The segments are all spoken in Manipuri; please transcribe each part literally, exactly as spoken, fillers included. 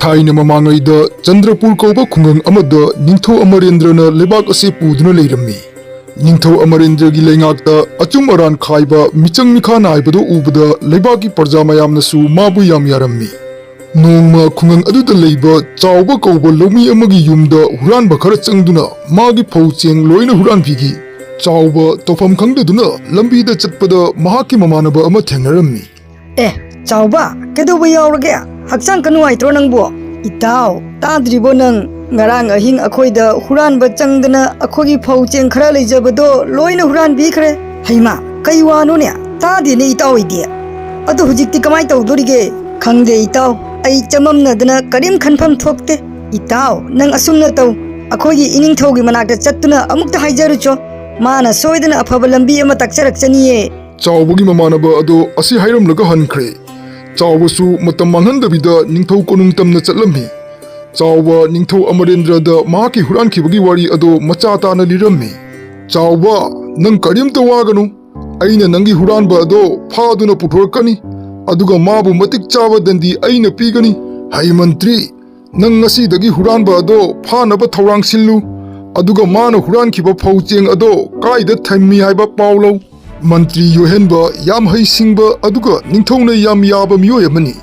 ꯊꯥꯏꯅ ꯃꯃꯥꯡꯉꯩꯗ ꯆꯟꯗ꯭ꯔꯄꯨꯔ ꯀꯧꯕ ꯈꯨꯡꯒꯪ ꯑꯃꯗ ꯅꯤꯡꯊꯧ ꯑꯃꯔꯦꯟꯗ꯭ꯔꯅ ꯂꯩꯕꯥꯛ ꯑꯁꯤ ꯄꯨꯗꯨꯅ ꯂꯩꯔꯝꯃꯤ꯫ ꯅꯤꯡꯊꯧ ꯑꯃꯔꯦꯟꯗ꯭ꯔꯒꯤ ꯂꯩꯉꯥꯛꯇ ꯑꯆꯨꯝ ꯑꯔꯥꯟ ꯈꯥꯏꯕ ꯃꯤꯆꯪ ꯃꯤꯈꯥ ꯅꯥꯏꯕꯗꯨ ꯎꯕꯗ ꯂꯩꯕꯥꯛꯀꯤ ꯄ꯭ꯔꯖꯥ ꯃꯌꯥꯝꯅꯁꯨ ꯃꯥꯕꯨ ꯌꯥꯝ ꯌꯥꯔꯝꯃꯤ꯫ ꯅꯣꯡꯃ ꯈꯨꯡꯒꯪ ꯑꯗꯨꯗ ꯂꯩꯕ ꯆꯥꯎꯕ ꯀꯧꯕ ꯂꯧꯃꯤ ꯑꯃꯒꯤ ꯌꯨꯝꯗ ꯍꯨꯔꯥꯟꯕ ꯈꯔ ꯆꯪꯗꯨꯅ ꯃꯥꯒꯤ ꯐꯧ ꯆꯦꯡ ꯂꯣꯏꯅ ꯍꯨꯔꯥꯟꯕꯤꯈꯤ꯫ ꯆꯥꯎꯕ ꯇꯧꯐꯝ ꯈꯪꯗꯗꯨꯅ ꯂꯝꯕꯤꯗ ꯆꯠꯄꯗ ꯃꯍꯥꯛꯀꯤ ꯃꯃꯥꯟꯅꯕ ꯑꯃ ꯊꯦꯡꯅꯔꯝꯃꯤ꯫ ꯑꯦ, ꯆꯥꯎꯕ, ꯀꯩꯗꯧꯕ ꯌꯥꯎꯔꯒꯦ? ꯍꯛꯆꯥꯡ ꯈꯔ ꯅꯨꯡꯉꯥꯏꯇ꯭ꯔꯣ ꯅꯪꯕꯨ? ꯏꯇꯥꯎ, ꯇꯥꯗ꯭ꯔꯤꯕꯣ ꯅꯪ? ꯉꯔꯥꯡ ꯑꯍꯤꯡ ꯑꯩꯈꯣꯏꯗ ꯍꯨꯔꯥꯟꯕ ꯆꯪꯗꯅ ꯑꯩꯈꯣꯏꯒꯤ ꯐꯧ ꯆꯦꯡ ꯈꯔ ꯂꯩꯖꯕꯗꯣ ꯂꯣꯏꯅ ꯍꯨꯔꯥꯟꯕꯤꯈ꯭ꯔꯦ꯫ ꯍꯩꯃꯥ, ꯀꯩ ꯋꯥꯅꯣꯅꯦ? ꯇꯥꯗꯦꯅꯦ ꯏꯇꯥꯎ ꯑꯩꯗꯤ꯫ ꯑꯗꯣ ꯍꯧꯖꯤꯛꯇꯤ ꯀꯃꯥꯏ ꯇꯧꯗꯣꯔꯤꯒꯦ? ꯈꯪꯗꯦ ꯏꯇꯥꯎ, ꯑꯩ ꯆꯃꯝꯅꯗꯅ ꯀꯔꯤꯝ ꯈꯟꯐꯝ ꯊꯣꯛꯇꯦ꯫ ꯏꯇꯥꯎ, ꯅꯪ ꯑꯁꯨꯝꯅ ꯇꯧ, ꯑꯩꯈꯣꯏꯒꯤ ꯏꯅꯤꯡꯊꯧꯒꯤ ꯃꯅꯥꯛꯇ ꯆꯠꯇꯨꯅ ꯑꯃꯨꯛꯇ ꯍꯥꯏꯖꯔꯨꯆꯣ꯫ ꯃꯥꯅ ꯁꯣꯏꯗꯅ ꯑꯐꯕ ꯂꯝꯕꯤ ꯑꯃ ꯇꯥꯛꯆꯔꯛꯆꯅꯤꯌꯦ꯫ ꯆꯥꯎꯕꯒꯤ ꯃꯃꯥꯟꯅꯕ ꯑꯗꯣ ꯑꯁꯤ ꯍꯥꯏꯔꯝꯂꯒ ꯍꯟꯈ꯭ꯔꯦ꯫ ꯆꯥꯎꯕꯁꯨ ꯃꯇꯝ ꯃꯥꯡꯍꯟꯗꯕꯤꯗ ꯅꯤꯡꯊꯧ ꯀꯣꯅꯨꯡ ꯇꯝꯅ ꯆꯠꯂꯝꯃꯤ꯫ ꯆꯥꯎꯕ ꯅꯤꯡꯊꯧ ꯑꯃꯔꯦꯟꯗ꯭ꯔꯗ ꯃꯍꯥꯛꯀꯤ ꯍꯨꯔꯥꯟꯈꯤꯕꯒꯤ ꯋꯥꯔꯤ ꯑꯗꯣ ꯃꯆꯥ ꯇꯥꯅ ꯂꯤꯔꯝꯃꯤ꯫ ꯆꯥꯎꯕ, ꯅꯪ ꯀꯔꯤꯝꯇ ꯋꯥꯒꯅꯨ꯫ ꯑꯩꯅ ꯅꯪꯒꯤ ꯍꯨꯔꯥꯟꯕ ꯑꯗꯣ ꯐꯥꯗꯨꯅ ꯄꯨꯊꯣꯔꯛꯀꯅꯤ, ꯑꯗꯨꯒ ꯃꯥꯕꯨ ꯃꯇꯤꯛ ꯆꯥꯕ ꯗꯟꯗꯤ ꯑꯩꯅ ꯄꯤꯒꯅꯤ꯫ ꯍꯩ ꯃꯟꯇ꯭ꯔꯤ, ꯅꯪ ꯉꯁꯤꯗꯒꯤ ꯍꯨꯔꯥꯟꯕ ꯑꯗꯣ ꯐꯥꯅꯕ ꯊꯧꯔꯥꯡ ꯁꯤꯜꯂꯨ, ꯑꯗꯨꯒ ꯃꯥꯅ ꯍꯨꯔꯥꯟꯈꯤꯕ ꯐꯧ ꯆꯦꯡ ꯑꯗꯣ ꯀꯥꯏꯗ ꯊꯝꯃꯤ ꯍꯥꯏꯕ ꯄꯥꯎ ꯂꯧ꯫ ꯃꯟꯇ꯭ꯔꯤ ꯌꯣꯍꯦꯟꯕ ꯌꯥꯝ ꯍꯩꯁꯤꯡꯕ ꯑꯗꯨꯒ ꯅꯤꯡꯊꯧꯅ ꯌꯥꯝ ꯌꯥꯕ ꯃꯤꯑꯣꯏ ꯑꯃꯅꯤ꯫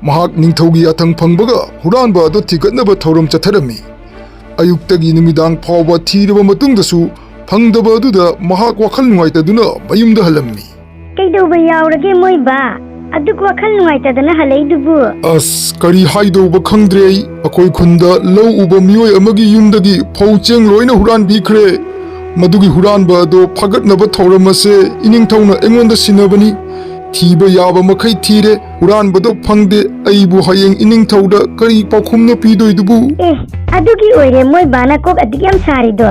ꯃꯍꯥꯛ ꯅꯤꯡꯊꯧꯒꯤ ꯌꯥꯊꯪ ꯐꯪꯕꯒ ꯍꯨꯔꯥꯟꯕ ꯑꯗꯨ ꯊꯤꯒꯠꯅꯕ ꯊꯧꯔꯝ ꯆꯠꯊꯔꯝꯃꯤ꯫ ꯑꯌꯨꯛꯇꯒꯤ ꯅꯨꯃꯤꯗꯥꯡ ꯐꯥꯎꯕ ꯊꯤꯔꯕ ꯃꯇꯨꯡꯗꯁꯨ ꯐꯪꯗꯕ ꯑꯗꯨꯗ ꯃꯍꯥꯛ ꯋꯥꯈꯜ ꯅꯨꯡꯉꯥꯏꯇꯗꯨꯅ ꯃꯌꯨꯝꯗ ꯍꯜꯂꯝꯃꯤ꯫ ꯀꯩꯗꯧꯕ ꯌꯥꯎꯔꯒꯦ ꯃꯣꯏꯕꯥ? ꯑꯗꯨꯛ ꯋꯥꯈꯜ ꯅꯨꯡꯉꯥꯏꯇꯗꯅ ꯍꯜꯂꯛꯏꯗꯨꯕꯨ? ꯑꯁ, ꯀꯔꯤ ꯍꯥꯏꯗꯧꯕ ꯈꯪꯗ꯭ꯔꯦ ꯑꯩ꯫ ꯑꯩꯈꯣꯏ ꯈꯨꯟꯗ ꯂꯧ ꯎꯕ ꯃꯤꯑꯣꯏ ꯑꯃꯒꯤ ꯌꯨꯝꯗꯒꯤ ꯐꯧ ꯆꯦꯡ ꯂꯣꯏꯅ ꯍꯨꯔꯥꯟꯕꯤꯈ꯭ꯔꯦ꯫ ꯃꯗꯨꯒꯤ ꯍꯨꯔꯥꯟꯕ ꯑꯗꯣ ꯐꯥꯒꯠꯅꯕ ꯊꯧꯔꯝ ꯑꯁꯦ ꯏꯅꯤꯡꯊꯧꯅ ꯑꯩꯉꯣꯟꯗ ꯁꯤꯟꯅꯕꯅꯤ꯫ ꯊꯤꯕ ꯌꯥꯕ ꯃꯈꯩ ꯊꯤꯔꯦ, ꯍꯨꯔꯥꯟꯕꯗꯣ ꯐꯪꯗꯦ꯫ ꯑꯩꯕꯨ ꯍꯌꯦꯡ ꯏꯅꯤꯡꯊꯧꯗ ꯀꯔꯤ ꯄꯥꯎꯈꯨꯝꯅ ꯄꯤꯗꯣꯏꯗꯨꯕꯨ? ꯑꯦ, ꯑꯗꯨꯒꯤ ꯑꯣꯏꯔꯦ ꯃꯣꯏ ꯕꯥꯅ ꯀꯣꯛ ꯑꯗꯨꯛ ꯌꯥꯝ ꯁꯥꯔꯤꯗꯣ꯫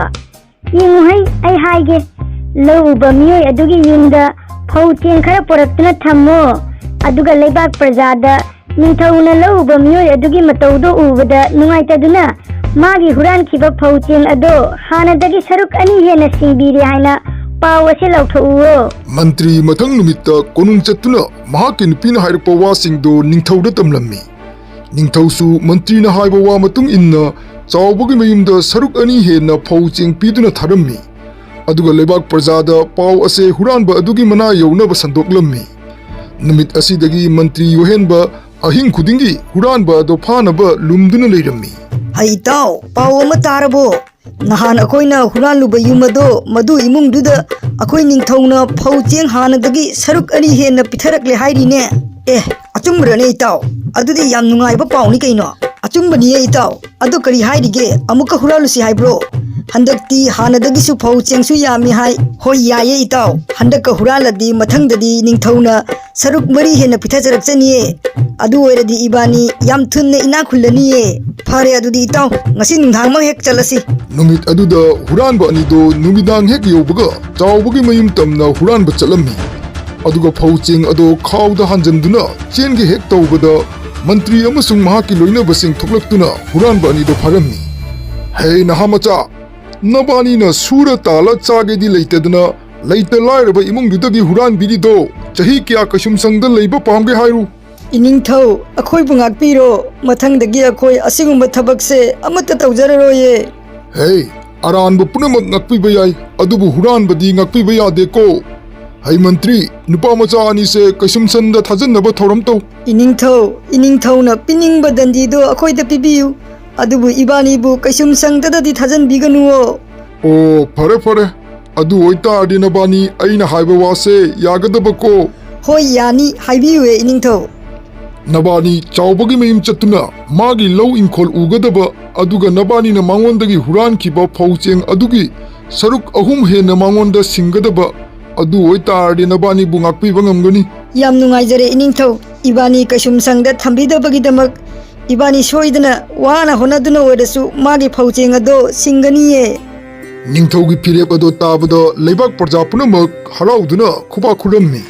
ꯌꯦꯡꯉꯨꯍꯩ, ꯑꯩ ꯍꯥꯏꯒꯦ, ꯂꯧ ꯎꯕ ꯃꯤꯑꯣꯏ ꯑꯗꯨꯒꯤ ꯌꯨꯝꯗ ꯐꯧ ꯆꯦꯡ ꯈꯔ ꯄꯨꯔꯛꯇꯨꯅ ꯊꯝꯃꯣ, ꯑꯗꯨꯒ ꯂꯩꯕꯥꯛ ꯄ꯭ꯔꯖꯥꯗ ꯅꯤꯡꯊꯧꯅ ꯂꯧ ꯎꯕ ꯃꯤꯑꯣꯏ ꯑꯗꯨꯒꯤ ꯃꯇꯧꯗꯣ ꯎꯕꯗ ꯅꯨꯡꯉꯥꯏꯇꯗꯨꯅ ꯃꯥꯒꯤ ꯍꯨꯔꯥꯟꯈꯤꯕ ꯐꯧ ꯆꯦꯡ ꯑꯗꯣ ꯍꯥꯟꯅꯗꯒꯤ ꯁꯔꯨꯛ ꯑꯅꯤ ꯍꯦꯟꯅ ꯁꯤꯡꯕꯤꯔꯦ ꯍꯥꯏꯅ ꯄꯥꯎ ꯑꯁꯤ ꯂꯥꯎꯊꯣꯛꯎꯋꯣ꯫ ꯃꯟꯇ꯭ꯔꯤ ꯃꯊꯪ ꯅꯨꯃꯤꯠꯇ ꯀꯣꯅꯨꯡ ꯆꯠꯇꯨꯅ ꯃꯍꯥꯛꯀꯤ ꯅꯨꯄꯤꯅ ꯍꯥꯏꯔꯛꯄ ꯋꯥꯁꯤꯡꯗꯨ ꯅꯤꯡꯊꯧꯗ ꯇꯝꯂꯝꯃꯤ꯫ ꯅꯤꯡꯊꯧꯁꯨ ꯃꯟꯇ꯭ꯔꯤꯅ ꯍꯥꯏꯕ ꯋꯥ ꯃꯇꯨꯡ ꯏꯟꯅ ꯆꯥꯎꯕꯒꯤ ꯃꯌꯨꯝꯗ ꯁꯔꯨꯛ ꯑꯅꯤ ꯍꯦꯟꯅ ꯐꯧ ꯆꯦꯡ ꯄꯤꯗꯨꯅ ꯊꯥꯔꯝꯃꯤ꯫ ꯑꯗꯨꯒ ꯂꯩꯕꯥꯛ ꯄ꯭ꯔꯖꯥꯗ ꯄꯥꯎ ꯑꯁꯦ ꯍꯨꯔꯥꯟꯕ ꯑꯗꯨꯒꯤ ꯃꯅꯥ ꯌꯧꯅꯕ ꯁꯟꯗꯣꯛꯂꯝꯃꯤ꯫ ꯅꯨꯃꯤꯠ ꯑꯁꯤꯗꯒꯤ ꯃꯟꯇ꯭ꯔꯤ ꯌꯣꯍꯦꯟꯕ ꯑꯍꯤꯡ ꯈꯨꯗꯤꯡꯒꯤ ꯍꯨꯔꯥꯟꯕ ꯑꯗꯣ ꯐꯥꯅꯕ ꯂꯨꯝꯗꯨꯅ ꯂꯩꯔꯝꯃꯤ꯫ "ꯍꯩ ꯏꯇꯥꯎ, ꯄꯥꯎ ꯑꯃ ꯇꯥꯔꯕꯣ? ꯅꯍꯥꯟ ꯑꯩꯈꯣꯏꯅ ꯍꯨꯔꯥꯜꯂꯨꯕ ꯌꯨꯝ ꯑꯗꯣ, ꯃꯗꯨ ꯏꯃꯨꯡꯗꯨꯗ ꯑꯩꯈꯣꯏ ꯅꯤꯡꯊꯧꯅ ꯐꯧ ꯆꯦꯡ ꯍꯥꯟꯅꯗꯒꯤ ꯁꯔꯨꯛ ꯑꯅꯤ ꯍꯦꯟꯅ ꯄꯤꯊꯔꯛꯂꯦ ꯍꯥꯏꯔꯤꯅꯦ꯫ ꯑꯦ, ꯑꯆꯨꯝꯕꯔꯅꯦ ꯏꯇꯥꯎ? ꯑꯗꯨꯗꯤ ꯌꯥꯝ ꯅꯨꯡꯉꯥꯏꯕ ꯄꯥꯎꯅꯤ ꯀꯩꯅꯣ?" "ꯑꯆꯨꯝꯕꯅꯤꯌꯦ ꯏꯇꯥꯎ꯫ ꯑꯗꯨ ꯀꯔꯤ ꯍꯥꯏꯔꯤꯒꯦ? ꯑꯃꯨꯛꯀ ꯍꯨꯔꯥꯜꯂꯨꯁꯤ ꯍꯥꯏꯕ꯭ꯔꯣ? ꯍꯟꯗꯛꯇꯤ ꯍꯥꯟꯅꯗꯒꯤꯁꯨ ꯐꯧ ꯆꯦꯡꯁꯨ ꯌꯥꯝꯃꯤ ꯍꯥꯏ꯫" "ꯍꯣꯏ, ꯌꯥꯏꯌꯦ ꯏꯇꯥꯎ꯫ ꯍꯟꯗꯛꯀ ꯍꯨꯔꯥꯜꯂꯗꯤ ꯃꯊꯪꯗꯗꯤ ꯅꯤꯡꯊꯧꯅ ꯁꯔꯨꯛ ꯃꯔꯤ ꯍꯦꯟꯅ ꯄꯤꯊꯖꯔꯛꯆꯅꯤꯌꯦ꯫ ꯑꯗꯨ ꯑꯣꯏꯔꯗꯤ ꯏꯕꯥꯅꯤ ꯌꯥꯝ ꯊꯨꯅ ꯏꯅꯥꯛ ꯈꯨꯜꯂꯅꯤꯌꯦ꯫ ꯐꯔꯦ, ꯑꯗꯨꯗꯤ ꯏꯇꯥꯎ, ꯉꯁꯤ ꯅꯨꯡꯗꯥꯡꯃꯛ ꯍꯦꯛ ꯆꯠꯂꯁꯤ꯫" ꯅꯨꯃꯤꯠ ꯑꯗꯨꯗ ꯍꯨꯔꯥꯟꯕ ꯑꯅꯤꯗꯣ ꯅꯨꯃꯤꯗꯥꯡ ꯍꯦꯛ ꯌꯧꯕꯒ ꯆꯥꯎꯕꯒꯤ ꯃꯌꯨꯝ ꯇꯝꯅ ꯍꯨꯔꯥꯟꯕ ꯆꯠꯂꯝꯃꯤ꯫ ꯑꯗꯨꯒ ꯐꯧ ꯆꯦꯡ ꯑꯗꯣ ꯈꯥꯎꯗ ꯍꯥꯟꯖꯟꯗꯨꯅ ꯆꯦꯟꯒꯦ ꯍꯦꯛ ꯇꯧꯕꯗ ꯃꯟꯇ꯭ꯔꯤ ꯑꯃꯁꯨꯡ ꯃꯍꯥꯛꯀꯤ ꯂꯣꯏꯅꯕꯁꯤꯡ ꯊꯣꯛꯂꯛꯇꯨꯅ ꯍꯨꯔꯥꯟꯕ ꯑꯅꯤꯗꯣ ꯐꯥꯔꯝꯃꯤ꯫ "ꯍꯦ ꯅꯍꯥ ꯃꯆꯥ, ꯅꯕꯥꯅꯤꯅ ꯁꯨꯔ ꯇꯥꯜꯂ ꯆꯥꯒꯦꯗꯤ ꯂꯩꯇꯗꯅ ꯂꯩꯇ ꯂꯥꯏꯔꯕ ꯏꯃꯨꯡꯗꯨꯗꯒꯤ ꯍꯨꯔꯥꯟꯕꯤꯔꯤꯗꯣ ꯆꯍꯤ ꯀꯌꯥ ꯀꯩꯁꯨꯝꯁꯪꯗ ꯂꯩꯕ ꯄꯥꯝꯒꯦ ꯍꯥꯏꯔꯨ?" "ꯏꯅꯤꯡꯊꯧ, ꯑꯩꯈꯣꯏꯕꯨ ꯉꯥꯛꯄꯤꯔꯣ꯫ ꯃꯊꯪꯗꯒꯤ ꯑꯩꯈꯣꯏ ꯑꯁꯤꯒꯨꯝꯕ ꯊꯕꯛꯁꯦ ꯑꯃꯠꯇ ꯇꯧꯖꯔꯔꯣꯏꯌꯦ꯫" "ꯍꯦ, ꯑꯔꯥꯟꯕ ꯄꯨꯝꯅꯃꯛ ꯉꯥꯛꯄꯤꯕ ꯌꯥꯏ, ꯑꯗꯨꯕꯨ ꯍꯨꯔꯥꯟꯕꯗꯤ ꯉꯥꯛꯄꯤꯕ ꯌꯥꯗꯦꯀꯣ꯫ ꯍꯩ ꯃꯟꯇ꯭ꯔꯤ, ꯅꯨꯄꯥ ꯃꯆꯥ ꯑꯅꯤꯁꯦ ꯀꯩꯁꯨꯝꯁꯟꯗ ꯊꯥꯖꯟꯅꯕ ꯊꯧꯔꯝ ꯇꯧ꯫" "ꯏꯅꯤꯡꯊꯧ, ꯏꯅꯤꯡꯊꯧꯅ ꯄꯤꯅꯤꯡꯕ ꯗꯟꯗꯤꯗꯣ ꯑꯩꯈꯣꯏꯗ ꯄꯤꯕꯤꯌꯨ, ꯑꯗꯨꯕꯨ ꯏꯕꯥꯅꯤꯕꯨ ꯀꯩꯁꯨꯝꯁꯪꯗꯗꯗꯤ ꯊꯥꯖꯟꯕꯤꯒꯅꯨꯋꯣ꯫" "ꯑꯣ, ꯐꯔꯦ, ꯐꯔꯦ꯫ ꯑꯗꯨ ꯑꯣꯏꯇꯥꯔꯗꯤ ꯅꯕꯥꯅꯤ ꯑꯩꯅ ꯍꯥꯏꯕ ꯋꯥꯁꯦ ꯌꯥꯒꯗꯕꯀꯣ?" "ꯍꯣꯏ, ꯌꯥꯅꯤ, ꯍꯥꯏꯕꯤꯌꯨꯑꯦ, ꯏꯅꯤꯡꯊꯧ꯫" "ꯅꯕꯥꯅꯤ ꯆꯥꯎꯕꯒꯤ ꯃꯌꯨꯝ ꯆꯠꯇꯨꯅ ꯃꯥꯒꯤ ꯂꯧ ꯏꯪꯈꯣꯜ ꯎꯒꯗꯕ, ꯑꯗꯨꯒ ꯅꯕꯥꯅꯤꯅ ꯃꯉꯣꯟꯗꯒꯤ ꯍꯨꯔꯥꯟꯈꯤꯕ ꯐꯧ ꯆꯦꯡ ꯑꯗꯨꯒꯤ ꯁꯔꯨꯛ ꯑꯍꯨꯝ ꯍꯦꯟꯅ ꯃꯉꯣꯟꯗ ꯁꯤꯡꯒꯗꯕ꯫ ꯑꯗꯨ ꯑꯣꯏꯇꯥꯔꯗꯤ ꯅꯕꯥꯅꯤꯕꯨ ꯉꯥꯛꯄꯤꯕ ꯉꯝꯒꯅꯤ꯫" "ꯌꯥꯝ ꯅꯨꯡꯉꯥꯏꯖꯔꯦ, ꯏꯅꯤꯡꯊꯧ꯫ ꯏꯕꯥꯅꯤ ꯀꯩꯁꯨꯝꯁꯪꯗ ꯊꯝꯕꯤꯗꯕꯒꯤꯗꯃꯛ ꯏꯕꯥꯅꯤ ꯁꯣꯏꯗꯅ ꯋꯥꯅ ꯍꯣꯠꯅꯗꯨꯅ ꯑꯣꯏꯔꯁꯨ ꯃꯥꯒꯤ ꯐꯧ ꯆꯦꯡ ꯑꯗꯣ ꯁꯤꯡꯒꯅꯤꯌꯦ꯫" ꯅꯤꯡꯊꯧꯒꯤ ꯐꯤꯔꯦꯞ ꯑꯗꯣ ꯇꯥꯕꯗ ꯂꯩꯕꯥꯛ ꯄ꯭ꯔꯖꯥ ꯄꯨꯝꯅꯃꯛ ꯍꯔꯥꯎꯗꯨꯅ ꯈꯨꯕꯥꯛ ꯈꯨꯔꯝꯃꯤ꯫